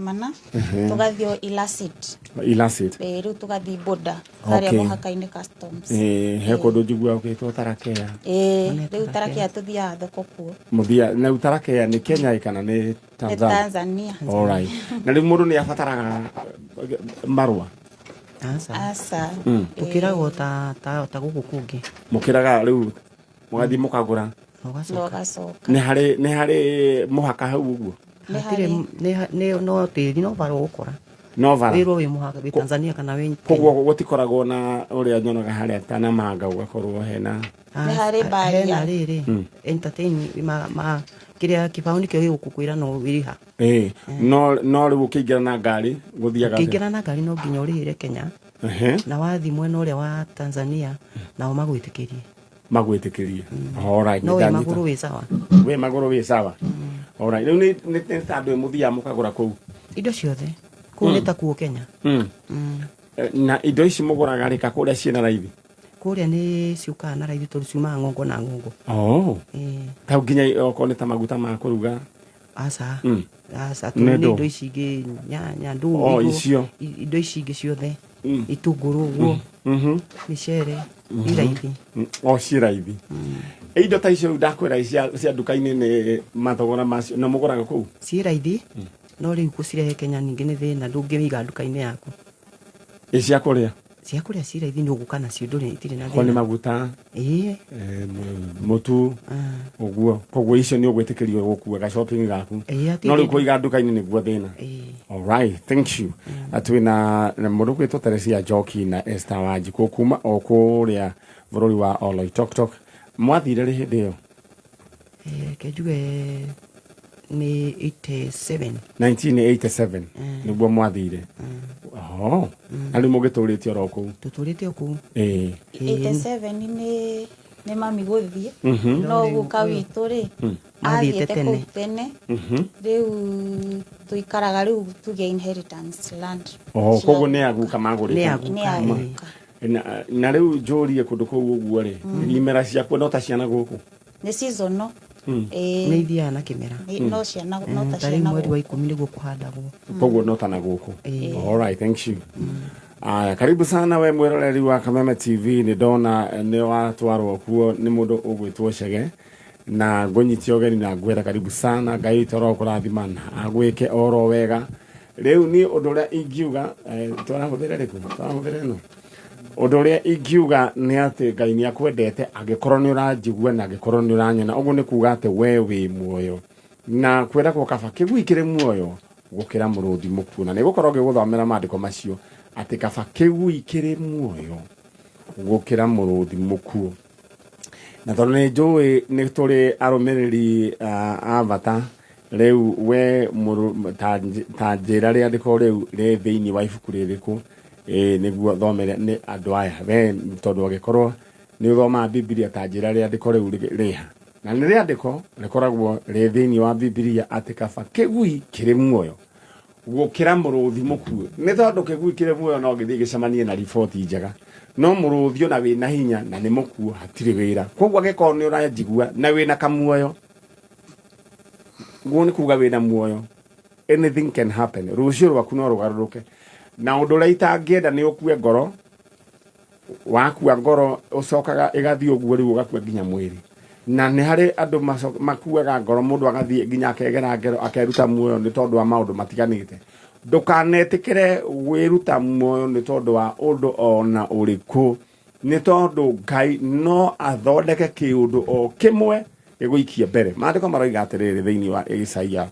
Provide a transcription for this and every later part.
Mana tũgathiĩ o Ilasit. Ilasit. Ĩĩ, rĩu tũgathiĩ border harĩa mũhaka-inĩ customs. Ĩĩ, he kũndũ njiguaga gũgĩtwo Tarakea. Ĩĩ, rĩu Tarakea tũthiaga thoko kuo. Mũthia na rĩu Tarakea nĩ Kenya ĩ kana nĩ Nĩ Tanzania? Tanzania. Alright. Na rĩu mũndũ nĩ abataraga marũa? Aca. Aca. Tũkĩragwo ta gũkũ kũngĩ. Mũkĩraga rĩu mũgathiĩ mũkagũra. Na ũgacoka. Na ũgacoka. Nĩ harĩ mũhaka hau ũguo? Nĩ Hatirĩ. harĩ. No tĩri no bara ũgũkora. No bara. Wĩrwo wĩ mũhaka wĩ Tanzania kana wĩ Kenya. Koguo gũtikoragwo na ũrĩa nyonaga harĩa ta Namanga gũgakorwo hena Nĩ harĩ barrier. Hena rĩrĩ entertain ma kĩrĩa kĩbaũ nĩkĩo gĩgũkũkwĩra no wĩrĩha. Ĩĩ, no rĩu ũkĩingĩra na ngari gũthiaga atĩa? Ũkĩingĩra na ngari no nginya ũrĩhĩre Kenya. Na wathiĩ mwena ũrĩa wa Tanzania nao magwĩtĩkĩrie. Magwĩtĩkĩrie. Alright, No wĩ nĩndanyita. magũrũ wĩ sawa. Wĩ magũrũ wĩ sawa. Alright, rĩu nĩ ta andũ mũthiaga mũkagũra kũu? Indo ciothe kũu nĩ ta kuo Kenya. Na indo ici mũgũraga rĩ, ka kũrĩa ciĩna raithi? Kũrĩa nĩ ciũkaga na raithi tondũ ciumaga ng'ongo na ng'ongo. Oh. Ĩĩ. Ta nginya okorwo nĩ ta maguta ma kũruga? Aca. Aca, Nĩ tondũ nĩ ndũ? indo ici ingĩ, nyanya, ndũngũ, Oh, icio. Indo ici ingĩ ciothe, itũngũrũ ũguo, mĩcere, i raithi. O ciĩ raithi. Indo ta icio rĩu ndakwĩra cia nduka-inĩ nĩ mathogora macio na mũgũraga kũu? Ciĩ raithi, no rĩu gũcirehe Kenya ningĩ nĩ thĩna, ndũngĩiga nduka-inĩ yaku. Ĩ cia kũrĩa? Cia kũrĩa ciĩ raithi, nĩ ũgũka nacio, ndũrĩ itirĩ na Okorwo nĩ thĩna. maguta, Ĩĩ. Mũtu ũguo, koguo icio nĩ ũgwĩtĩkĩrio gũkua ga shopping gaku? Ĩĩ, hatirĩ No rĩu thĩna. kũiga nduka-inĩ nĩguo thĩna. Ĩĩ. Alright, thank you. Twĩna na mũndũ gwĩtwo Teresia Njoki na Esther Wanjikũ kuma o kũrĩa bũrũri wa Oloitoktok. Mwathire rĩ hĩndĩ ĩyo? Reke njuge nĩ 87. 1987 nĩguo mwathire? Oh. Na rĩu mũgĩtũrĩte oro kũu? Tũtũrĩte o kũu. 87 nĩ mami gũthiĩ, no guka witũ rĩ, Mathiĩte athiĩte tene. kũu tene. Rĩu tũikaraga rĩu tuge inheritance land. Oh, cia koguo nĩ aguka magũrĩte? Nĩ aguka. Nĩ aguka. Na rĩu njũrie, kũndũ kũu ũguo rĩ, imera ciakuo no ta ciana gũkũ? Nĩ seasonal. Nĩ ithiaga na kĩmera. No ciana, no ta Ta rĩu ciana mweri wa gũkũ. 10 nĩguo kũhandagwo. Koguo no ta na gũkũ. Alright, thank you. Aya, karibu sana we mwĩroreri wa Kameme TV. Nĩ ndona nĩ watwarwo kuo nĩ mũndũ ũgwĩtwo Chege, na ngũnyitia ũgeni na ngwĩra karibu sana. Ngai witũ arokũrathima na agwĩke oro wega. Rĩu niĩ ũndũ ũrĩa ingiuga, twarahũthĩra rĩkũ, twarahũthĩra ĩno, ũndũ ũrĩa ingiuga nĩ atĩ Ngai nĩ akwendete. Angĩkorwo nĩ ũranjigua na angĩkorwo nĩ ũranyona ũguo, nĩ kuga atĩ we wĩ muoyo, na kwĩragwo kaba kĩgui kĩrĩ muoyo gũkĩra mũrũthi mũkuũ. Na nĩ gũkorwo ngĩgũthomera maandĩko macio atĩ kaba kĩgui kĩrĩ muoyo gũkĩra mũrũthi mũkuũ. Na tondũ nĩ njũĩ nĩ tũrĩ arũmĩrĩri a bata, rĩu we ta njĩra rĩandĩko rĩu rĩ thĩinĩ wa ibuku rĩrĩkũ, nĩguo thomere nĩ andũ aya. We tondũ angĩkorwo nĩ ũthomaga Bibilia, ta njĩra rĩandĩko rĩu rĩha. Na nĩ rĩandĩko rĩkoragwo rĩ thĩinĩ wa Bibilia atĩ kaba kĩgui kĩrĩ muoyo gũkĩra mũrũthi mũkuũ, nĩ tondũ kĩgui kĩrĩ muoyo no gĩthiĩ gĩcemanie na riboti njega, no mũrũthi ona wĩna hinya na nĩ mũkuũ hatirĩ wĩra. Koguo angĩkorwo nĩ ũranjigua na wĩna kamuoyo, guo nĩ kuga wĩna muoyo, anything can happen. Rũciũ rwaku no rũgarũrũke. Na ũndũ ũrĩa itangĩenda nĩ ũkue ngoro. Wakua ngoro ũcokaga ĩgathiĩ ũguo, rĩu ũgakua nginya mwĩrĩ. Na nĩ harĩ andũ makuaga ngoro, mũndũ agathiĩ nginya akegera ngero, akeruta muoyo nĩ tondũ wa maũndũ matiganĩte. Ndũkanetĩkĩre gwĩruta muoyo nĩ tondũ wa ũndũ ona ũrĩkũ, nĩ tondũ Ngai no athondeke kĩũndũ o kĩmwe gĩgũikie mbere. Maandĩko maroiga atĩrĩrĩ thĩinĩ wa Isaia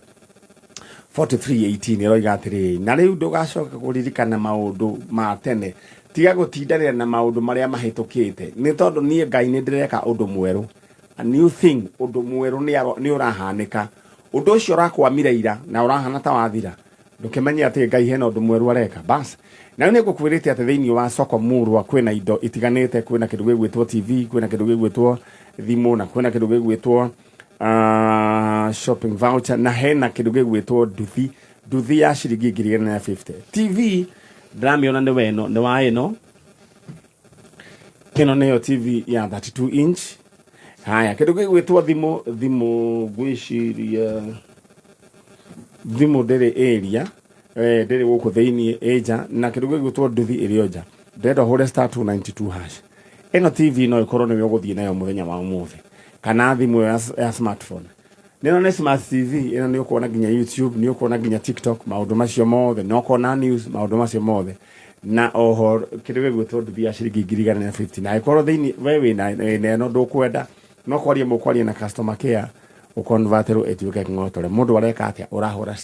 43:18, ĩroiga atĩrĩrĩ, "Na rĩu ndũgacoka kũririkana maũndũ ma tene, tiga gũtindanĩra na maũndũ marĩa mahĩtũkĩte, nĩ tondũ niĩ Ngai nĩ ndĩreka ũndũ mwerũ." A new thing, ũndũ mwerũ nĩ ũrahanĩka. Ũndũ ũcio ũrakwamire ira na ũrahana ta wathira, ndũkĩmenye atĩ Ngai hena ũndũ mwerũ areka. Bas, na rĩu nĩ ngũkwĩrĩte atĩ thĩinĩ wa soko murwa kwĩna indo itiganĩte. Kwĩna kĩndũ gĩgwĩtwo TV, kwĩna kĩndũ gĩgwĩtwo thimũ, na kwĩna kĩndũ gĩgwĩtwo shopping voucher, na hena kĩndũ gĩgwĩtwo nduthi, nduthi ya ciringi 1,050. TV ndĩramĩona nĩ weno nĩ wa ĩno, ĩno nĩyo TV ya 32 inch. Haya, kĩndũ gĩgwĩtwo thimũ, thimũ ngwĩciria thimũ ndĩrĩ area. Ndĩrĩ gũkũ thĩinĩ, ĩ nja, na kĩndũ gĩgwĩtwo nduthi ĩrĩ o nja. Ndĩrenda ũhũre *292#. Ĩno TV no ĩkorwo nĩwe ũgũthiĩ nayo mũthenya wa ũmũthĩ, kana thimũ ya smartphone. Nĩno nĩ smart TV ĩno, nĩ ũkuona nginya YouTube, nĩ ũkuona nginya TikTok, maũndũ macio mothe, nĩ ũkuona news, maũndũ macio mothe, na oho kĩndũ gĩgwĩtwo nduthi ya ciringi 150,000. Na ĩkorwo thĩinĩ we wĩna ĩno ndũkwenda, no kwaria mũkwaria na customer care, ũkonvaterwo ĩtuĩke kĩng'otore. Mũndũ areka atĩa? Ũrahũra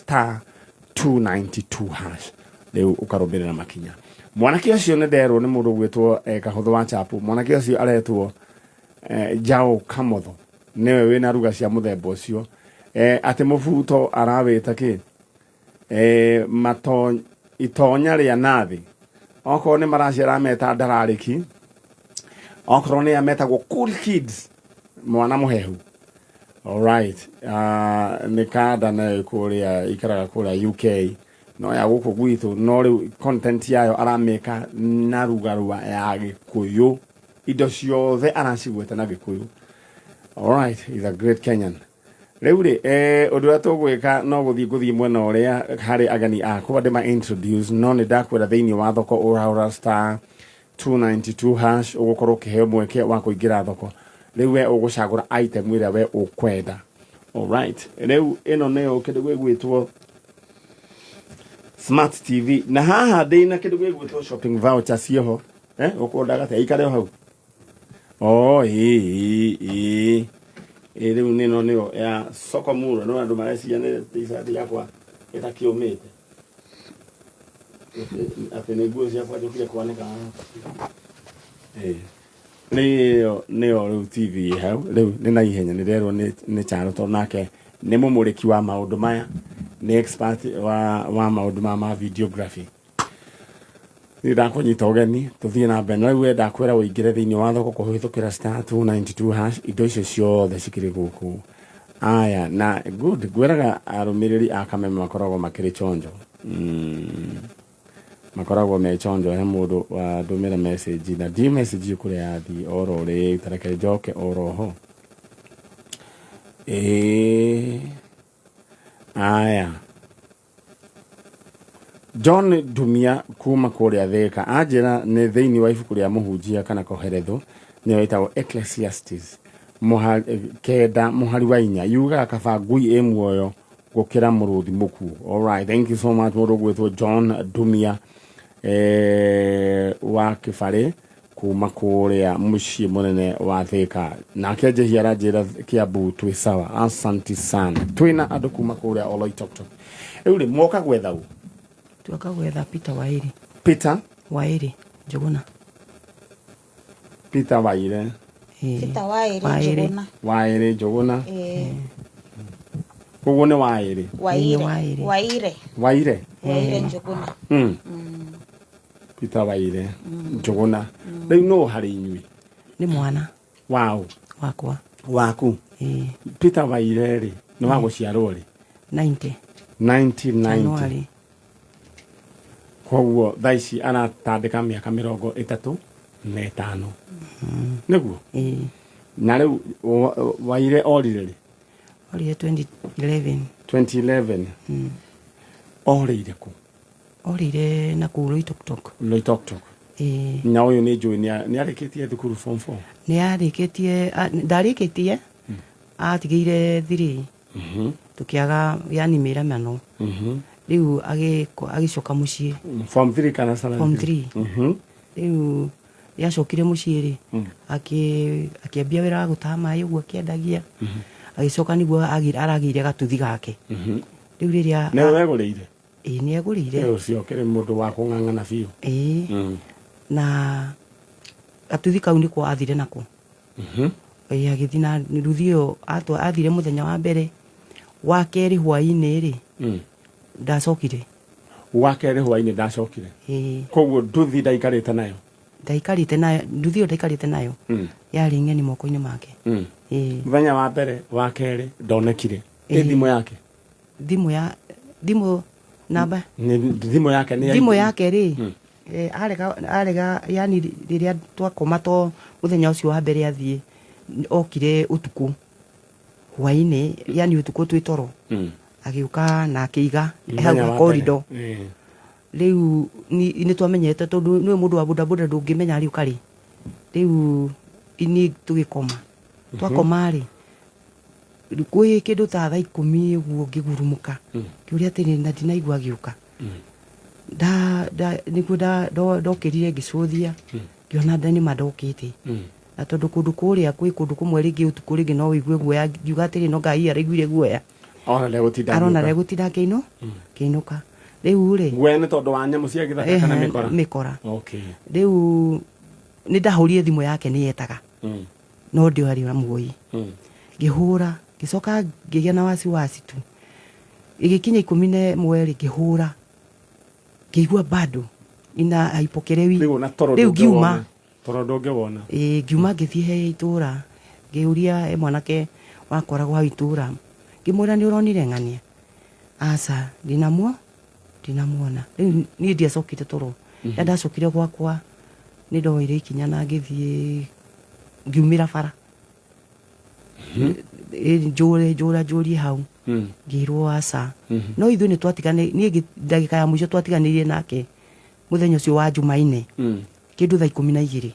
*292# rĩu, ũkarũmĩrĩra makinya. Mwanake ũcio nĩ nderwo nĩ mũndũ ũgwĩtwo Kahũthũ wa Chapu. Mwanake ũcio aretwo Jao Kamotho, nĩwe wĩna ruga cia mũthemba ũcio, atĩ mũbuto arawĩta kĩ, mato itonya rĩa nathĩ, okorwo nĩ maraci arameta ndararĩki, okorwo nĩ ametagwo cool kids, mwana mũhehu. Alright, nĩ kanda nayo kũrĩa ikaraga kũrĩa UK, no ya gũkũ gwitũ, no rĩu content yayo aramĩka na ruga rwa ya Gĩkũyũ, indo ciothe aracigweta na Gĩkũyũ. Alright, he's a great Kenyan. Rĩu rĩ, ũndũ ũrĩa tũgwĩka no gũthiĩ ngũthiĩ mwena ũrĩa harĩ ageni akwa ndĩma introduce, no nĩ ndakwĩra thĩinĩ wa thoko ũrahũra *292# ũgũkorwo ũkĩheo mweke wa kũingĩra thoko. Rĩu we ũgũcagũra item ĩrĩa we ũkwenda. Alright, rĩu ĩno nĩyo kĩndũ gĩgwĩtwo smart TV, na haha ndĩna kĩndũ gĩgwĩtwo shopping voucher cieho. Ũkwendaga atĩa ikare o hau? Oh, ĩĩ ĩĩ ĩĩ, rĩu nĩno nĩyo ya soko muro. No andũ mareciria nĩ t-shirt yakwa ĩtakĩũmĩte, atĩ nĩ nguo ciakwa njũkire kwanĩka haha. Ĩĩ, nĩyo nĩyo rĩu TV ĩ hau. Rĩu nĩ na ihenya nĩ nderwo nĩ Charo, tondũ nake nĩ mũmũrĩki wa maũndũ maya, nĩ expert wa maũndũ ma videography. Nĩ ndakũnyita ũgeni tũthiĩ na mbere. Na rĩu we ndakwĩra ũingĩre thĩinĩ wa thoko kũhĩtũkĩra *292#. Indo icio ciothe cikĩrĩ gũkũ. Aya, na good, ngwĩraga arũmĩrĩri a Kameme makoragwo makĩrĩ chonjo, makoragwo me chonjo. He mũndũ wandũmĩra message na ndiũ message kũrĩa yathiĩ oro rĩu, tareke njoke oro ho. Ĩĩ, aya, John Ndumia kuma kũrĩa Thĩka anjĩra nĩ thĩinĩ wa ibuku rĩa Mũhunjia kana Koheretho, nĩyo ĩtagwo Ecclesiastes, 9 mũhari wa 4, yugaga kaba ngui ĩ muoyo gũkĩra mũrũthi mũkuũ. Alright, thank you so much mũndũ ũgwĩtwo John Ndumia wa Kĩbarĩ kuma kũrĩa mũciĩ mũnene wa Thĩka. Nake Njehia aranjĩra Kiambu twĩ sawa, asanti sana. Twĩna andũ kuma kũrĩa Oloitoktok. Rĩu rĩ, moka gwetha ũ? Tuoka gwetha Peter Wairi. Peter Wairi Njũgũna. Peter Waire. Ĩĩ. Peter Wairi. Wairi. Njũgũna. Waĩrĩ Njũgũna. Ĩĩ. Koguo nĩ Waĩrĩ. Waire. Waire. Waire. Waire. Waire Njũgũna. Peter Waire Njũgũna. Rĩu nũ harĩ inyuĩ? Nĩ mwana. Waũ? Wakwa. Waku? Ĩĩ. Peter Waire rĩ, nĩ wa gũciarwo rĩ? 90. 1990. January. Koguo thaa ici aratandĩka mĩaka 35, nĩguo? Ĩĩ. Na rĩu Waire orire rĩ? Orire 2011. 2011. Orĩire kũ? Orire na kũu Loitoktok. Loitoktok. Ĩĩ. Na ũyũ nĩ njũĩ nĩ arĩkĩtie thukuru, form 4? Nĩ arĩkĩtie, ndarĩkĩtie, atigĩire 3, tũkĩaga yani mĩramano. Rĩu agĩcoka mũciĩ. Form 3 kana standard Form three? 3. Rĩu yacokire mũciĩ rĩ, akĩambia wĩra wa gũtaha maĩ ũguo, akĩendagia, agĩcoka nĩguo aragĩire gatuthi gake rĩu rĩrĩa Nĩwe wegũrĩire? Ĩĩ, nĩ egũrĩire. Ũcio ũkĩrĩ mũndũ wa kũng'ang'ana biũ. Ĩĩ. Na gatuthi kau nĩko athire nako. Ĩĩ, agĩthiĩ na nduthi ĩyo athire mũthenya wa mbere, wa kerĩ hwainĩ rĩ, ndacokire. Wa kerĩ hwainĩ ndacokire? Ĩĩ. Koguo nduthi ndaikarĩte nayo? Ndaikarĩte nayo, nduthi ĩyo ndaikarĩte nayo. Yarĩ ng'eni moko-inĩ make. Ĩĩ. Mũthenya wa mbere, wa kerĩ ndonekire. Ĩ Ĩĩ. thimũ yake? Thimũ ya thimũ namba Thimũ yake nĩ Thimũ yake rĩ, arega yani rĩrĩa twakoma, to mũthenya ũcio wa mbere athiĩ, okire ũtukũ hwainĩ, yani ũtukũ twĩ toro. Agĩũka na akĩiga hau Mũthenya wa corridor. mbere. Rĩu nĩ twamenyete tondũ nĩwe mũndũ wa bodaboda, ndũngĩmenya rĩu karĩ rĩu niĩ tũgĩkoma, twakoma rĩ, kwĩ kĩndũ ta thaa 10 ũguo ngĩgurumũka, ngĩũria atĩrĩ, na ndinaigua agĩũka. Nĩguo ndokĩrire ngĩcũthia, ngĩona nĩma ndokĩte. Na tondũ kũndũ kũrĩa kwĩ kũndũ kũmwe rĩngĩ ũtukũ rĩngĩ no ũigue guoya, ngiuga atĩrĩ, no Ngai araiguire guoya. Ona ndegũtinda Arona agĩũka. Ndegũtinda akĩinũka rĩu rĩ. Guoya nĩ tondũ wa nyamũ cia gĩthaka kana mĩkora? Mĩkora. Okay. Rĩu nĩ ndahũrire thimũ yake, nĩ yetaga, no ndĩarĩ na muoyi. Ngĩhũra, ngĩcoka ngĩgĩa na wasiwasi tu. Ĩgĩkinya 11 rĩ, ngĩhũra, ngĩigua bado ina haipokelewi. Rĩu ona toro Rĩu ngiuma. ndũngĩwona. Toro ndũngĩwona. Ĩĩ, ngiuma ngĩthiĩ he itũra, ngĩũria he mwanake wakoragwo hau itũra, ngĩmwĩra, "Nĩ ũronire ng'ania?" "Aca, ndinamuona." Rĩu niĩ ndiacokire toro. Rĩrĩa ndacokire gwakwa, nĩ ndoire ikinya na ngĩthiĩ ngiumĩra bara. Ĩ, njũre njũra njũrie hau, ngĩrwo aca. No ithuĩ nĩ twatigane, niĩ ndagĩka ya mũico twatiganĩire nake mũthenya ũcio wa Jumaine, kĩndũ thaa 12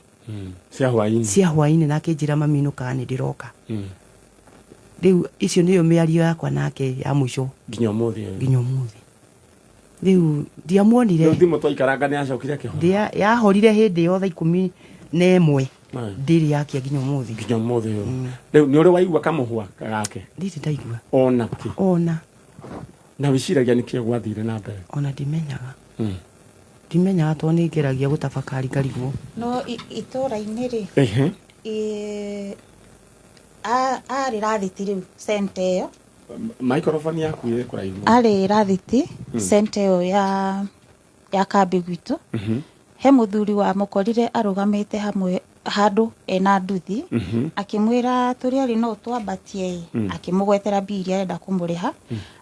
Cia hwaĩ-inĩ. Cia hwaĩ-inĩ. Nake njĩra, "Mami, inũkaga, nĩ ndĩroka." Rĩu icio nĩyo mĩario yakwa nake ya mũico. Nginya ũmũthĩ ũyũ. Nginya ũmũthĩ rĩu ndiamuonire. Rĩu thimũ twaikaranga nĩ acokire akĩhora? Yahorire hĩndĩ ĩyo thaa 11. Ndĩrĩ yakia nginya ũmũthĩ. Nginya ũmũthĩ ũyũ. Rĩu nĩ ũrĩ waigua kamũhwa gake? Ndirĩ ndaigua. Ona kĩ? Ona. Na wĩciragia nĩkĩ gwathire na mbere? Ona ndimenyaga. Ndimenyaga tondũ nĩ ngeragia gũtabakari ngarigwo. No itũra-inĩ rĩ, arĩ rathiti rĩu center ĩyo. Microphone yaku ĩ kũraihu. Arĩ rathiti center ĩyo ya kambĩ gwitũ. He mũthuri wamũkorire arũgamĩte hamwe handũ ena nduthi, akĩmwĩra, "Tũrĩ erĩ no twambatie ĩ?" Akĩmũgwetera mbia iria arenda kũmũrĩha.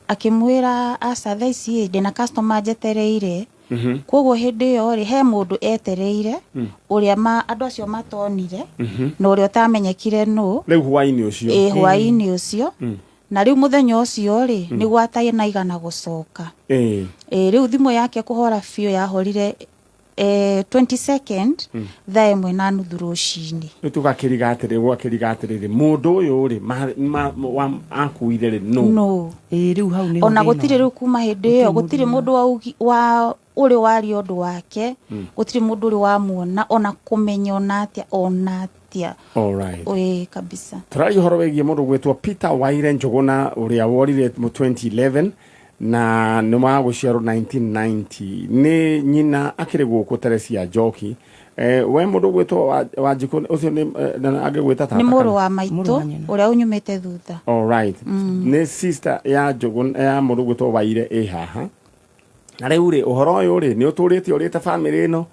Akĩmwĩra, "Aca, thaa ici ĩ ndĩna customer njetereire." Koguo hĩndĩ ĩyo rĩ, he mũndũ etereire ũrĩa ma andũ acio matonire na ũrĩa ũtamenyekire nũ. Rĩu hwaĩ-inĩ ũcio? Ĩ, hwaĩ-inĩ ũcio. Na rĩu mũthenya ũcio rĩ, nĩguo atanaigana gũcoka. Ĩ, rĩu thimũ yake kũhora biũ yahorire 22nd 1:30 rũcinĩ. Rĩu tũgakĩriga atĩrĩ, gwakĩriga atĩrĩrĩ, mũndũ ũyũ rĩ akuire rĩ nũ? No. Ĩĩ, rĩu hau nĩho Ona thĩna gũtirĩ ũrĩ. rĩu kuma hĩndĩ ĩyo gũtirĩ mũndũ wa ũrĩ waria ũndũ wake, gũtirĩ mũndũ ũrĩ wamuona ona kũmenya ona atĩa, ona atĩa. Alright. Ĩĩ, kabisa. Tũraria ũhoro wĩgiĩ mũndũ gwĩtwo Peter Waire Njũgũna ũrĩa worire mu 2011 na nĩ wa gũciarwo 1990. Nĩ nyina akĩrĩ gũkũ Teresia Njoki. We mũndũ gwĩtwo Wanjikũ ũcio nĩ na angĩgwĩta tata? Nĩ mũrũ Kana? wa Mũrũ maitũ. wa nyina. Ũrĩa ũnyumĩte thutha. Alright. Nĩ sister ya Njũgũna ya mũndũ gwĩtwo Waire ĩ haha. Na rĩu rĩ, ũhoro ũyũ rĩ nĩ ũtũrĩte ũrĩte bamĩrĩ ĩno,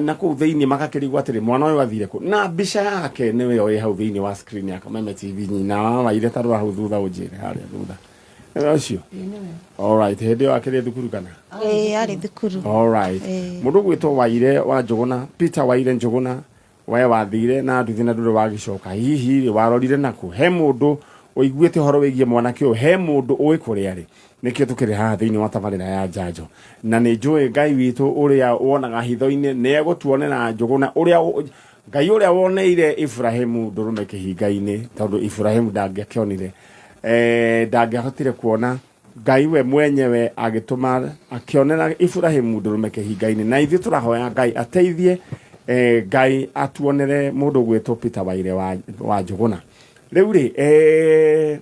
na kũu thĩinĩ magakĩrigwo atĩrĩ, mwana ũyũ athire kũ? Na mbica yake nĩyo ĩ hau thĩinĩ wa screen ya Kameme TV. Nyina wa Waire, ta rora hau thutha, ũnjĩre harĩa thutha nĩwe ũcio. Alright, hĩndĩ ĩyo akĩrĩ thukuru kana? Ĩĩ, arĩ thukuru. Alright. Ĩĩ. Mũndũ gwĩtwo Waire wa Njũgũna, Peter Waire Njũgũna, we wathire na nduthi na ndũrĩ wagĩcoka, hihi rĩ warorire naku? He mũndũ ũiguĩte ũhoro wĩgiĩ mwanake ũyũ? He mũndũ ũĩ kũrĩa rĩ? Nĩkĩo tũkĩrĩ haha thĩinĩ wa tabarĩra ya njanjo, na nĩ njũĩ Ngai witũ ũrĩa wonaga hitho-inĩ nĩ egũtuonera Njũgũna, ũrĩa Ngai ũrĩa woneire Iburahĩmu ndũrũme kĩhinga-inĩ, tondũ Iburahĩmu ndangĩakĩonire, ndangĩahotire kuona. Ngai we mwenyewe agĩtũma akĩonera Iburahĩmu ndũrũme kĩhinga-inĩ, na ithuĩ tũrahoya Ngai ateithie, Ngai atuonere mũndũ ũgwĩtwo Peter Waire wa Njũgũna. Rĩu rĩ,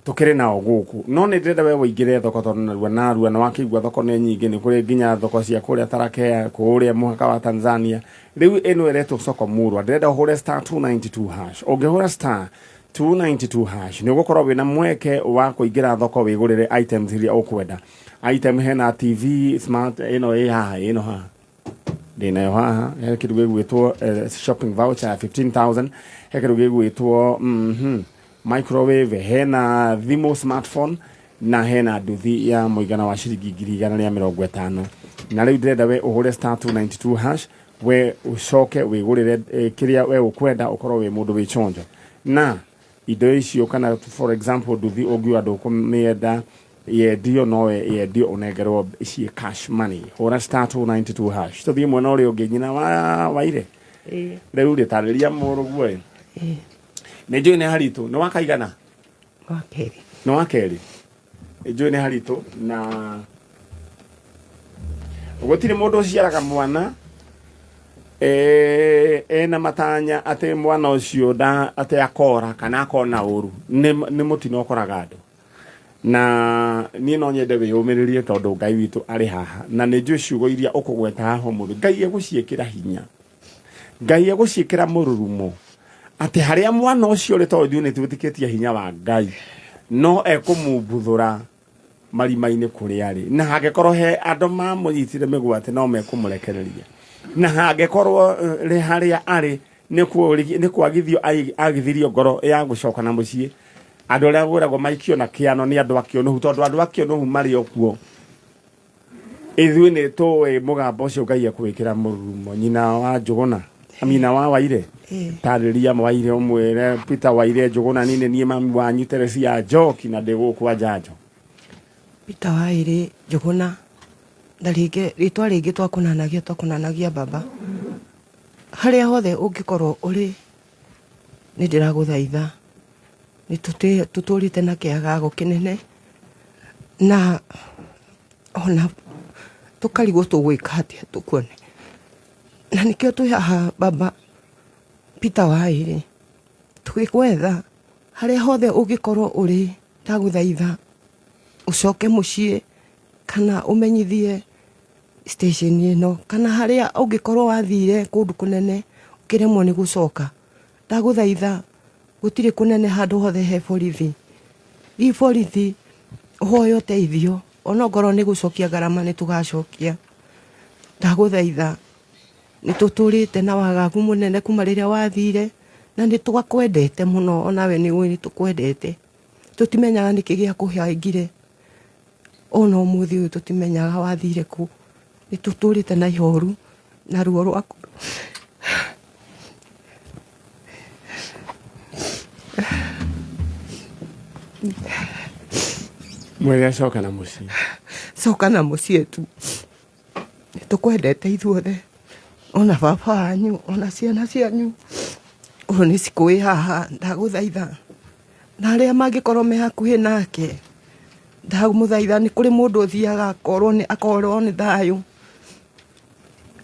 tũkĩrĩ nao gũkũ, no nĩ ndĩrenda we ũingĩre thoko, tondũ narua narua nĩ wakĩigua thoko nĩ nyingĩ. Nĩ kũrĩ nginya thoko cia kũrĩa Tarakea, kũrĩa mũhaka wa Tanzania. Rĩu ĩno ĩretwo soko murwa. Ndĩrenda ũhũre *292#. Ũngĩhũra *292# nĩ ũgũkorwo wĩna mweke wa kũingĩra thoko wĩgũrĩre items iria ũkwenda. Item hena TV smart ĩno ĩ haha, ĩno haha ndĩnayo haha. He kĩndũ gĩgwĩtwo shopping voucher ya 15,000, he kĩndũ gĩgwĩtwo microwave, hena thimũ smartphone, na hena nduthi ya mũigana wa ciringi 150,000. Na rĩu ndĩrenda we ũhũre *292# we ũcoke wĩgũrĩre kĩrĩa we ũkwenda, ũkorwo wĩ mũndũ wĩ chonjo na Indo icio kana for example nduthi ũngiuga ndũkũmĩenda yendio no yendio ũnengerwo ciĩ cash money. Hũra star 292 hash. Tũthiĩ mwena ũrĩa ũngĩ nyina wa Waire. Ĩĩ. Rĩu rĩ tarĩria mũrũguo ĩ. Ĩĩ. Nĩ njũĩ nĩ haritũ. Nĩ wakaigana? Wa kerĩ. Nĩ wa kerĩ. Nĩ njũĩ nĩ haritũ na gũtirĩ mũndũ ũciaraga mwana ena matanya atĩ mwana ũcio nda atĩ akora kana akona ũru. Nĩ mũtino ũkoraga andũ. Na niĩ no nyende wĩyũmĩrĩrie tondũ Ngai witũ arĩ haha na nĩ njũĩ ciugo iria ũkũgweta haha ũmũthĩ Ngai egũciĩkĩra hinya. Ngai egũciĩkĩra mũrurumo atĩ harĩa mwana ũcio ũrĩ tondũ ithuĩ nĩ twĩtĩkĩtie hinya wa Ngai no ekũmumbuthũra marima-inĩ kũrĩa arĩ na hangĩkorwo he andũ mamũnyitire mĩgwate no mekũmũrekereria na hangĩkorwo rĩ harĩa arĩ nĩ kwagithio agithirio ngoro ya gũcoka na mũciĩ andũ arĩa gwĩragwo maikio na kĩano nĩ andũ a kĩũnũhu tondũ andũ a kĩũnũhu marĩ o kuo ithuĩ nĩ tũĩ mũgambo ũcio Ngai ekũwĩkĩra mũrurumo. Nyina wa Njũgũna, nyina wa Waire, tarĩria Waire ũmwĩre Peter Waire Njũgũna niĩ nĩ niĩ mami wanyu Teresia Njoki na ndĩ gũkũ Anjanjo. Peter Waire Njũgũna, na rĩngĩ rĩtwa rĩngĩ twakũnanagia twakũnanagia baba. Harĩa hothe ũngĩkorwo ũrĩ nĩ ndĩragũthaitha nĩ tũtũrĩte na kĩagago kĩnene na ona tũkarigwo tũgwĩka atĩa tũkuone. Na nĩkĩo twĩ haha baba Peter Waĩrĩ tũgĩgwetha harĩa hothe ũngĩkorwo ũrĩ ndagũthaitha ũcoke mũciĩ kana ũmenyithie station ĩno kana harĩa ũngĩkorwo wathire kũndũ kũnene ũkĩremwo nĩ gũcoka. Ndagũthaitha gũtirĩ kũnene handũ hothe he borithi. Thiĩ borithi ũhoe ũteithio onokorwo nĩ gũcokia ngarama nĩ tũgacokia. Ndagũthaitha nĩ tũtũrĩte na wagagu mũnene kuma rĩrĩa wathire na nĩ twakwendete mũno onawe nĩ ũĩ nĩ tũkwendete. Tũtimenyaga nĩkĩ gĩakũhĩngire ona ũmũthĩ ũyũ tũtimenyaga wathire kũ. Nĩ tũtũrĩte na ihoru na ruo rwaku. Mwĩre acoka na mũciĩ. Coka na mũciĩ tu. Nĩ tũkwendete ithuothe ona baba wanyu ona ciana cianyu. Ũyũ nĩ cikũĩ haha ndagũthaitha. Na arĩa mangĩkorwo me hakuhĩ nake ndamũthaitha nĩ kũrĩ mũndũ ũthiaga akorwo nĩ thayũ.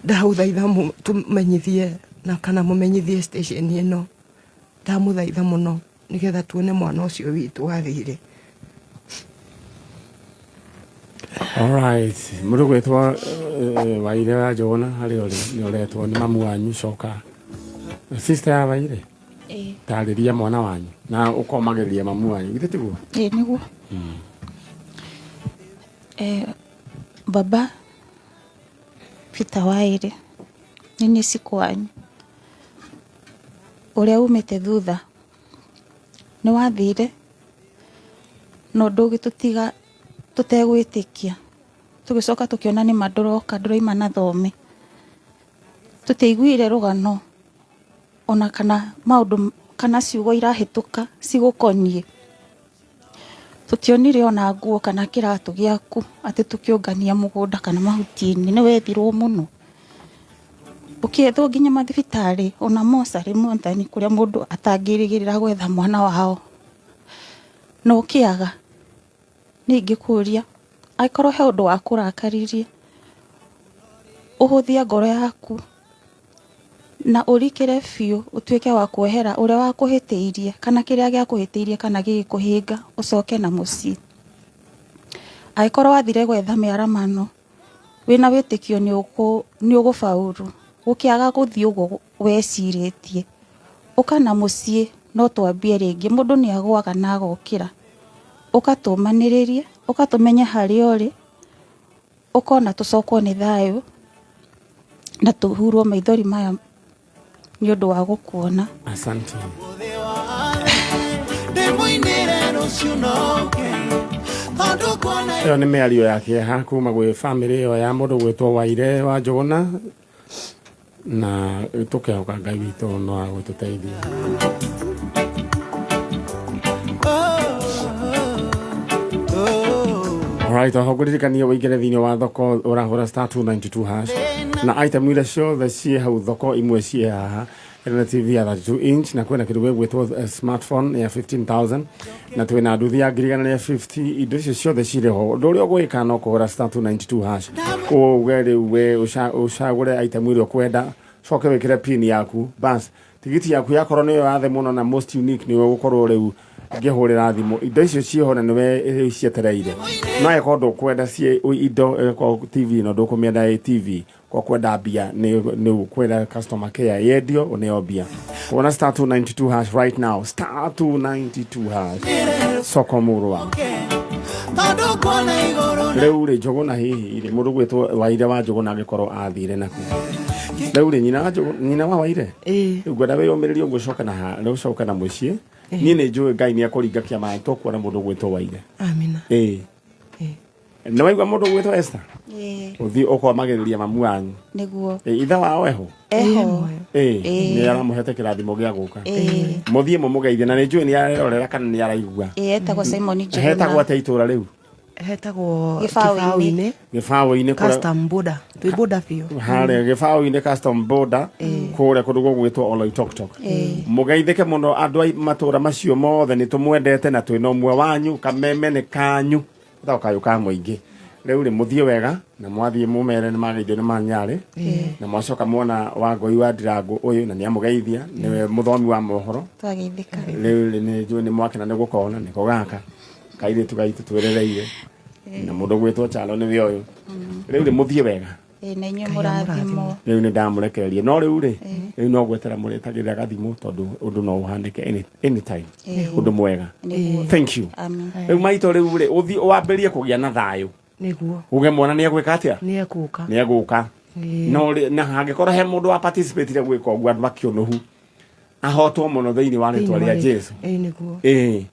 Ndagũthaitha tũmenyithie na kana mũmenyithie station ĩno. Ndamũthaitha mũno nĩgetha tuone mwana ũcio witũ wathire. Alright. Mũndũ gwĩtwo Waire wa Njũgũna harĩa ũrĩ nĩ ũretwo nĩ mamu wanyu coka. Sister ya Waire Ĩĩ. tarĩria mwana wanyu na ũkomagĩrĩria mamu wanyu githĩ tiguo? Ĩĩ nĩguo. Baba Peter Waĩrĩ nĩ niĩ cikũ wanyu ũrĩa umĩte thutha nĩ wathire no ndũgĩtũtiga tũtegwĩtĩkia tũgĩcoka tũkĩona nĩ ma ndũroka ndũraima na thome tũtiaiguire rũgano ona kana maũndũ kana ciugo irahĩtũka cigũkoniĩ tũtionire ona nguo kana kĩratũ gĩaku atĩ tũkĩũngania mũgũnda kana mahuti-inĩ nĩ wethirwo mũno ũkĩethwo nginya mathibitarĩ ona mocarĩ mwathani kũrĩa mũndũ atangĩrĩgĩrĩra gwetha mwana wao na ũkĩaga. Niĩ ingĩkũria angĩkorwo he ũndũ wakũrakaririe ũhũthie ngoro yaku na ũrikĩre biũ ũtuĩke wa kuohera ũrĩa wakũhĩtĩirie kana kĩrĩa gĩakũhĩtĩirie kana gĩgĩkũhĩnga ũcoke na mũciĩ. Angĩkorwo wathire gwetha mĩaramano wĩna wĩtĩkio nĩ ũgũbaũrũ gũkĩaga gũthiĩ ũguo wecirĩtie ũka na mũciĩ no twambie rĩngĩ. Mũndũ nĩ agũaga na agokĩra. Ũka tũmanĩrĩrie, ũka tũmenye harĩa ũrĩ, ũkona tũcokwo nĩ thayũ na tũhurwo maithori maya nĩ ũndũ wa gũkuona. Asante. Ĩyo nĩ mĩario ya kĩeha kuma gwĩ bamĩrĩ ĩyo ya mũndũ gwĩtwo Waire wa Njũgũna na tũkehoka Ngai witũ no agũtũteithia. Alright, oho ngũririkanie ũingĩre thĩinĩ wa thoko ũrahũra star 292 hash na item iria ciothe ciĩ hau thoko imwe ciĩ haha ĩno nĩ TV ya 32 inch na kwĩna kĩndũ gĩgwĩtwo smartphone ya 15000 na twĩna nduthi ya 1,150 indo icio ciothe cirĩ ho. Ũndũ ũrĩa ũgwĩka no kũhũra star 292 hash, uge rĩu we ũcagũre item ĩrĩa ũkwenda, coke wĩkĩre pin yaku, bas, tigiti yaku yakorwo nĩyo yathe mũno na most unique nĩwe ũgũkorwo rĩu ngĩhũrĩra thimũ. Indo icio ciĩho na nĩwe rĩu cietereire. No angĩkorwo ndũkwenda ciĩ indo, ĩkorwo TV ĩno ndũkũmĩenda ĩ TV, kwa kwenda mbia nĩ ũkwenda customer care yendio ũneo mbia. Kuona star 292 hash right now, star 292 hash, soko murwa. Tondũ kuona igũrũ. Rĩu rĩ, Njũgũna, hihi rĩ, mũndũ gwĩtwo Waire wa Njũgũna angĩkorwo athire naku rĩu rĩ, nyina wa Njũgũ- nyina wa Waire? Ĩĩ. Rĩu ngwenda wĩyũmĩrĩrie ũguo, coka na rĩu coka na mũciĩ. Niĩ nĩ njũĩ Ngai nĩ ekũringa kĩama, tũkuona mũndũ gwĩtwo Waire. Amina. Ĩĩ. Ĩĩ. Nĩ waigua mũndũ gwĩtwo Esther? Ĩĩ. Ũthiĩ ũkomagĩrĩria mamu wanyu. Nĩguo. Ĩ, ithe wao eho? Eho. Ĩĩ. Ĩĩ. Nĩ aramũhete kĩrathimo gĩa gũka. Ĩĩ. Mũthiĩ mũmũgeithie na nĩ njũĩ nĩ arerorera kana nĩ araigua. Ĩĩ, etagwo Simon Njũgũna. Hetagwo atĩa itũra rĩu? Hetagwo Gĩbaũ-inĩ. Gĩbaũ-inĩ. Gĩbaũ-inĩ Custom border, twĩ border biũ. Harĩa Gĩbaũ-inĩ custom border, kũrĩa kũndũ gũgwĩtwo Oloitoktok. Mũgeithĩke mũno andũ a matũra macio mothe. Nĩ tũmwendete na twĩna ũmwe wanyu. Kameme nĩ kanyu, ĩtagwo Kayũ ka Mũingĩ. Rĩu rĩ, mũthiĩ wega na mwathiĩ mũmere nĩ mageithio nĩ manyarĩ, na mwacoka mwona Wangũi wa Ndirangũ ũyũ na nĩ amũgeithia, nĩwe mũthomi wa mohoro. Twageithĩka. Rĩu rĩ, nĩ njũĩ nĩ mwakena nĩ gũkona nĩko gaka kairĩtu gaitũ twĩrereire na mũndũ gwĩtwo Chalo nĩwe ũyũ. Rĩu rĩ, mũthiĩ wega. Ĩĩ, na inyuĩ mũrathimwo. Rĩu nĩ ndamũrekereria, no rĩu rĩ, rĩu no gwetera mũrĩtagĩrĩra gathimũ tondũ ũndũ no ũhanĩke anytime. Ũndũ mwega. Nĩguo. Thank you. Amen. Rĩu maitũ, rĩu rĩ, ũthiĩ wambĩrĩrie kũgĩa na thayũ. Nĩguo. Uge mwana nĩ egwĩka atĩa? Nĩ ekũka. Nĩ egũka. Ĩĩ. No na hangĩkorwo he mũndũ wa participate gwĩka ũguo, andũ akĩũnũhu ahotwo mũno thĩinĩ wa rĩtwa rĩa Jesu. Ĩĩ, nĩguo. Ĩĩ,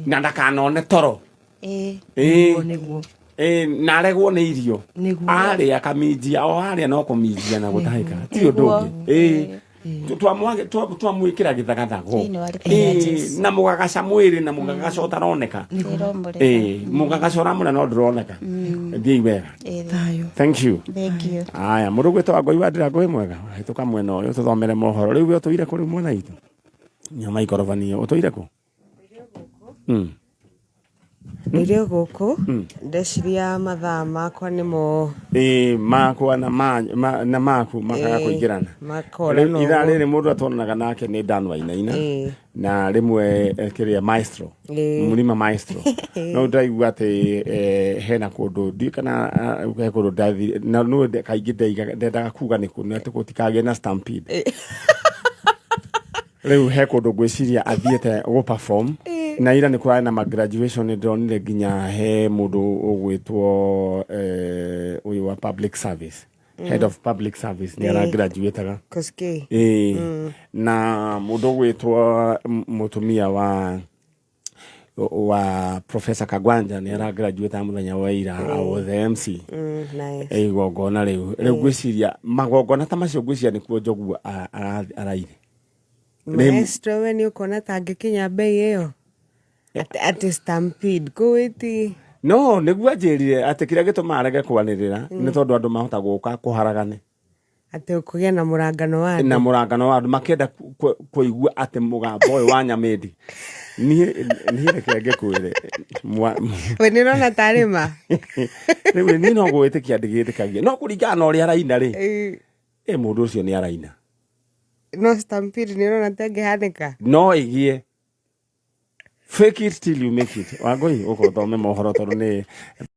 na ndakanone toro. Ĩĩ. Ĩĩ. Nĩguo, nĩguo. Ĩĩ, na aregwo nĩ irio. Nĩguo. Arĩa kaminjia o arĩa no kũminjia na gũtahĩka, ti ũndũ Nĩguo. ũngĩ. Ĩĩ. Twamwĩkĩra gĩthagathago. Thĩinĩ wa rĩtwa rĩa Ĩĩ, Jesu. na mũgagaca mwĩrĩ na mũgagaca ũtaroneka. Ndĩromũrĩra. Ĩĩ, mũgagaca ũramũrĩa no ndũroneka. Thiĩi wega. Ĩĩ. Thayũ. Thank you. Thank you. Aya, mũndũ gwĩtwo Wangũi wa Ndirangũ wĩ mwega, hĩtũka mwena ũyũ tũthomere mohoro. Rĩu we ũtũire kũ rĩu, mwena itũ nyama ikorobanio, ũtũire kũ? Ndĩrĩ gũkũ, ndeciria mathaa makwa nĩmo. Ĩĩ, makwa na na maku makaga kũingĩrana. Makora. Rĩu ithaa noguo. rĩrĩ mũndũ atwonanaga nake nĩ Dan Wainaina na rĩmwe kĩrĩa maestro mũrima maestro, no ndĩraigua atĩ hena kũndũ ndiũ kana he kũndũ ndathire na no kaingĩ ndendaga kuga nĩ kũ nĩ atĩ gũtikagĩe na stampede. Rĩu he kũndũ ngwĩciria athiĩte gũ perform na ira nĩ kũrarĩ na ma graduation. Nĩ ndĩronire nginya he mũndũ ũgwĩtwo ũyũ wa public service, head of public service, nĩ aragraduataga. Koskei. Ĩĩ, na mũndũ ũgwĩtwo mũtumia wa Professor Kagwanja nĩ aragraduate mũthenya wa ira. I was the MC. Nice. Igongona rĩu ngwĩciria magongona ta macio, ngwĩciria nĩkuo Njogu araire. Maestro, we nĩ ũkuona ta angĩkinya bei ĩyo atĩ stampede kũu ĩti? No nĩguo anjĩrire atĩ kĩrĩa gĩtũmaga arege kwanĩrĩra nĩ tondũ andũ mahota gũka kũharagane. Atĩ kũgĩa na mũrangano wa Na andũ. Mũrangano wa andũ makĩenda kũigua atĩ mũgambo ũyũ wa Nyamĩndi. Niĩ reke ngĩkwĩre. We nĩ ũrona tarĩ ma? Rĩu niĩ no gwĩtĩkia ndigĩtĩkagia, no kũringana na ũrĩa araina rĩ, ĩ mũndũ ũcio nĩ araina. No stampede nĩ ũrona ta ĩngĩhanĩka? No ĩgĩe. Fake it till you make it. Wangũi, ũka ũthome mohoro tondũ nĩ